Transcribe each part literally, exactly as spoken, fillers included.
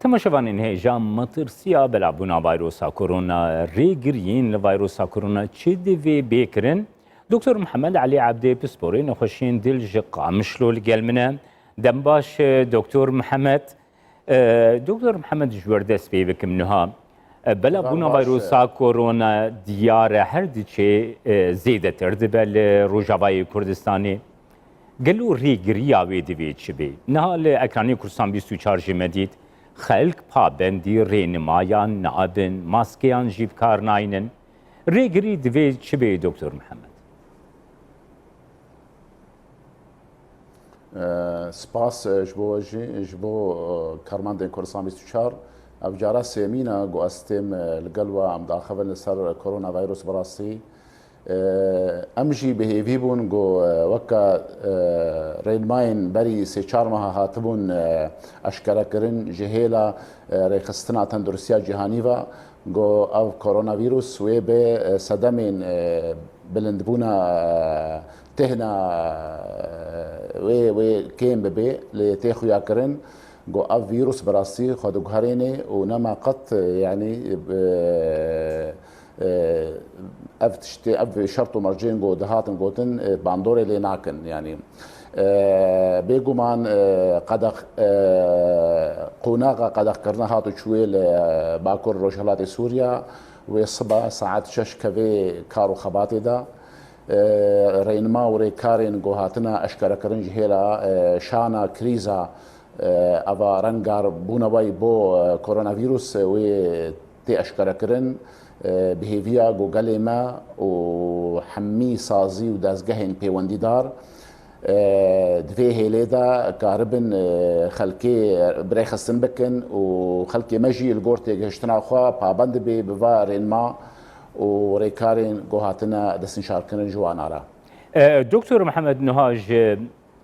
Temaşevanên hêja, metirsiya belabûna vayrosa korona, rêgiriyên li vayrosa korona çi divê bê kirin? Doktor Mihemed Elî Ebdê, pisporê nexweşiyên dil ji Qamişlo li gel min e. Dem baş, e, Doktor Mihemed. E, Doktor Mihemed, ji we re dest pê bikim niha. E, belabûna vayrosa korona diyar e, her diçe, e, zêdetir dibe li Rojavayê Kurdistanê. Gelo rêgiriya wê divê çi be? Niha li ekranê Kurdistan bîst û çar jî me dît, xelk pabendî rênimayan nabin, maskeyan jî bi kar naynin. Rêgirî divê çi be, Doktor Mihemed? E, spas, e, ji bo we jî, ji bo, e, karmendên Kurdistan bîst û çar. Ev cara sêmîn e ku ez têm, e, li gel we em diaxivin li ser koronavîrus bi rastî. E, em jî bi hêvî bûn ku, e, weke, e, rênmayên berî sê çar meha hatibûn, e, eşkerekirin ji hêla, e, rêxistina tenduristiya cîhanî ve, ku ev koronavîrus wê bi, e, sedemên, e, bilindbûna, e, têhna, e, wê, wê kêm bibe, lê tê xuyakirin. Got, ev vîrus bi rastî xwe diguherêne û nema qet, yanî, e, e, ev tiştê, ev şert û mercên ku dihatin gotin, e, bandorê lê nakin. Yanî, e, bêguman, e, qedex-, e, qonaxa qedexkirina hat û çûyê li Bakur Rojhilatê Sûriya, wê siba saet şeş kevê kar û xebatê de. E, rênima û rêkarên ku hatina eşkerekirin ji hêla, e, şana krîza, e, eva rengar bûnewayî bo, e, koronavîrus, e, wê tê eşkerekirin, e, bi hêviya ku gelê me û hemî sazî û dezgehên pêwendîdar, e, di vê hêlê de karibin, e, xelkê birêxistin bikin û xelkê me jî li gor têgihiştina xwe pabend dibe bi va rênma û rêkarên ku hatine destnîşankirin ji wan re. E, Doktor Mihemed, niha ji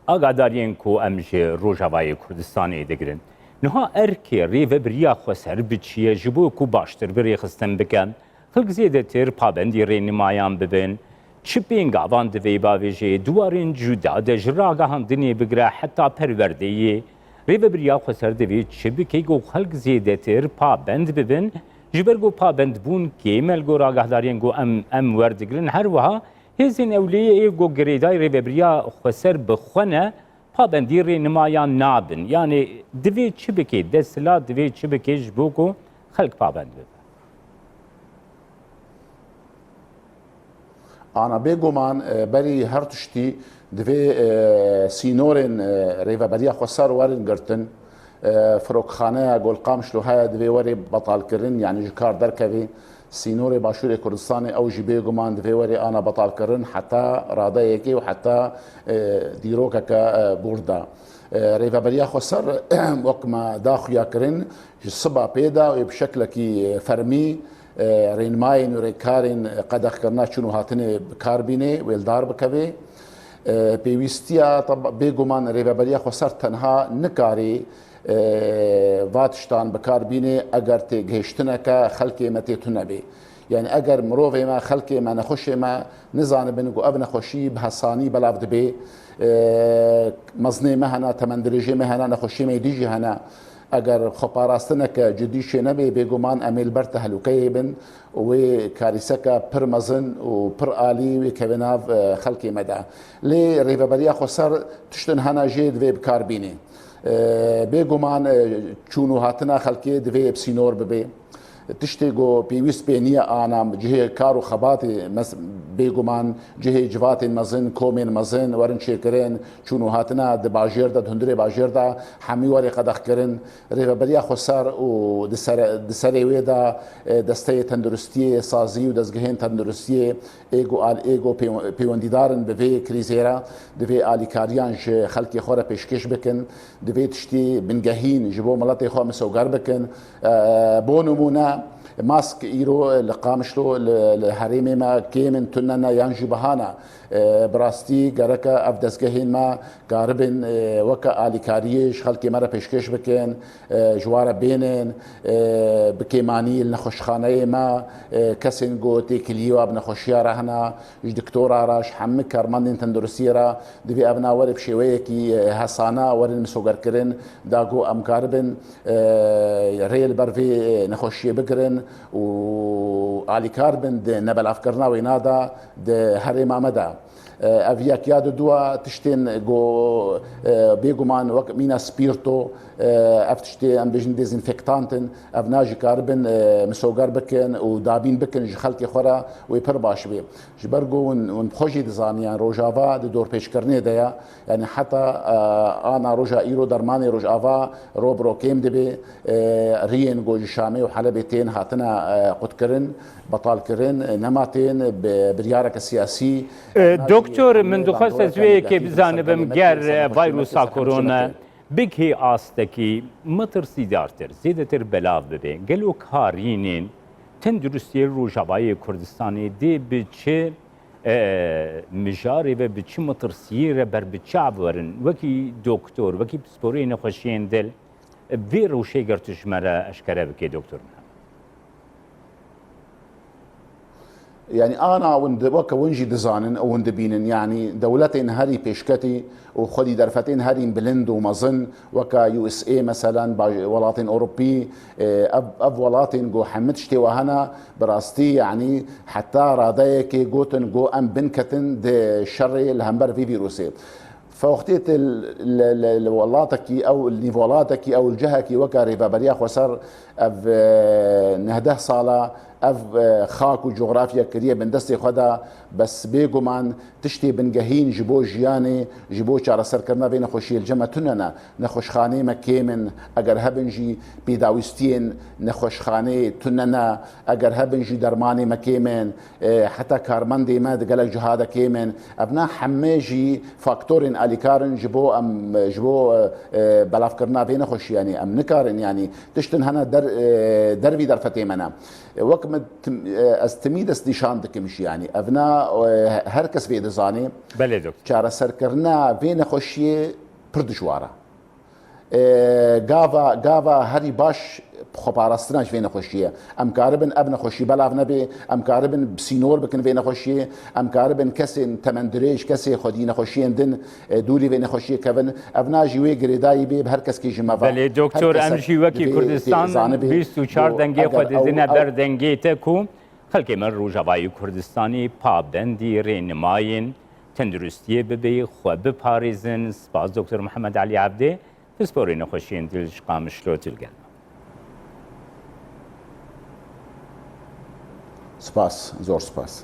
agahdariyên ku em ji Rojavayê Kurdistanê digirin, niha erkê rêvebiriya xweser bi çi ye ji bo ku baştir birêxistin bike, xelk zêdetir pabendî rênimayan bibin? Çi pêngavan di vê bavê jê di warên cuda de ji ragihandinê bigire heta perwerdeyê, rêvebiriya xweser divê çi bike ku xelk zêdetir pabend bibin? Ji ber ku pabendbûn kêm e li gor agahdariyên ku em, em werdigirin, her wiha hêzên ewleyê ê ku girêdayî rêvebiriya xweser bi xwe ne, pabendî rênimayan nabin. Yanî divê çi bike, desthilat divê çi bike ji bo ku xelk pabend bibe? Ana bêguman, e, berî her tiştî divê, e, sînorên, e, rêveberiya xweser werin girtin. E, firokxaneya ku li Qamişlo heye divê were betalkirin, yanî ji kar derkeve. Sînorê Başûrê Kurdistanê ew jî bêguman divê were ana betalkirin heta radeyekê û heta, e, dîrokeke, e, bûr de. E, rêveberiya xweser wek me da xuyakirin, ji siba pê de wê bi şeklekî fermî, e, rênmayên û rêkarên qedexkirina çûn û hatinê bi kar bîne, wê li dar bikeve. E, pêwîstiya, teb-, bêguman rêveberiya xweser tenha nikarî, e, va tiştan bi kar bîne eger têgihiştineke xelkê me tê tune bê. Yanî eger mirovê me, xelkê me, nexweşê me nizanibin ku ev nexweşî bi hesanî belav dibe, e, mezinê me hene, temendirêjê me hene, nexweşiyê me yê dî jî hene. Eger xweparastineke cidî çênebe, bêguman em ê li ber tehlûkeyê bin û wê karîseke pir mezin û pir alî wê keve nav, e, xelkê me de. Lê rêveberiya xweser tiştin hene jê divê bi kar bîne. E, bêguman, e, çûn û hatina xelkê divê bi sînor bibe. Tiştê ku pêwîst pê niye ana cihê kar û xebatê mes-, bêguman cihê civatên mezin, komên mezin werin çêkirin, çûn û hatina di bajêr de, di hundirê bajêr de hemî were qedexkirin. Rêveberiya xweser û di sere-, di serê wê de, e, desteyê tenduristiyê, sazî û dezgehên tenduristiyê ê ku al-, ê ku pêw-, pêwendîdar in bi vê krîzê re, divê alîkariyan ji xelkê xwe re pêşkêş bikin, divê tiştî bingehîn ji bo miletê xwe misoger bikin. E, bo nimûne, Mask îro li Qamişlo li, li herêmê me kêm in, tune ne yan jî biha ne. E, bi rastî gereke ev dezgehên me karibin, e, weke alîkariyê ji xelkê me re pêşkêş bikin, e, ji wa re bênin, e, bi kêmanî li nexweşxaneyê me, e, kesên ku têkiliyê wa bi nexweşiya re hene, ji doktora re, ji hemî karmendên tenduristiyê re divê evna were bi şêweyekî, e, hesana werin misogerkirin, da ku em karibin, e, rê li ber vê, e, nexweşiyê bigirin û alîkar bin di nebelavkirina wêna de di herêma me de. E, ev yek ya diduwa tiştên ku, e, bêguman wek mîna spîrto, e, ev tiştê em bêjin dezinfektant in, ev na jî karibin, e, misoger bikin û dabîn bikin ji xelkê xwe re wê pir baş bê. Ji ber ku hûn, hûn bi xwe jî dizanin, yani Rojava di dorpêçkirinê de ye. Yani heta, e, ana roja îro dermanê Rojava ro bi ro kêm dibe. E, riyên ku ji Şamê û Helebê tên hatine, e, qutkirin, betalkirin, e, nema tên bi biryareke siyasî. E, Doktor, min dixwest ez wê yekê bizanibim, ger, e, vayrusa korona bigihê astekî metirsîdartir, zêdetir belav bibe, gelo karînên tenduristiyê Rojavayê Kurdistanê dê bi çi, e, mijarê ve, bi çi metirsiyê re ber bi çav werin? Wekî doktor, wekî pisporê nexweşiyên dil, vê rewşê ger tu ji me re eşkere bikê, Doktor Mihemed. Yani ana hûn di, weke hûn jî dizanin û hûn dibînin, yani dewletên herî pêşketî û xwedî derfetên herî bilind û mezin, weke U S A meselen, baj-, welatên Ewropî, e, ev, ev welatên ku hemî tiştê we hene, bi rastî, yani heta radeyekê gotin ku em binketin di şerê li hember vî vîrusê. Fewxtiyê te li, li, li welatekî ew, li nîv welatekî ew, li cihekî weke rêveberiya xweser ev, e, nehdeh sala ev, e, xak û cografya kiriye bin destê xwe de, bes bêguman tiştê bingehîn ji bo jiyanê, ji bo çareserkirina vê nexweşiyê li cem me tune ne. Nexweşxaneyê me kêm in, eger hebin jî pêdawîstiyên nexweşxaneyê tune ne, eger hebin jî dermanê me kêm in, e, heta karmendê me di gelek ciha de kêm in. Evna heme jî faktorên alîkar in ji bo em, ji bo, e, e, belavkirina vê nexweşî, yanî em nikarin, yanî tiştin hene der, e, dervî derfetê me ne. E, wek min tim-, e, ez timî destnîşan dikim jî, yanî evna, e, her kes vê dizanê. Belê, doktor. Çareserkirina vê nexweşiyê pir dijwar e. E, gava, gava herî baş xweparastina ji vê nexweşiyê. Em karibin ev nexweşî belav nebe, em karibin bi sînor bikin vê nexweşiyê, em karibin kesên temendirêj, kesê xwedî nexweşiyên din, e, dûrî vê nexweşiyê kevin. Ev na jî wê girêdayî bê, bi her keskî ji me ve. Belê, doktor, em jî wekî Kurdistan bîst û çar dengê xwe didine ber dengê te ku xelkê me Rojavayê Kurdistanê pabendî rênimayên tenduristiyê bibe, xwe biparêzin. Spas, Doktor Mihemed Elî Evdê, pisporê nexweşiyên dil ji Qamişlo, tu li gel me. Spas, zor spas.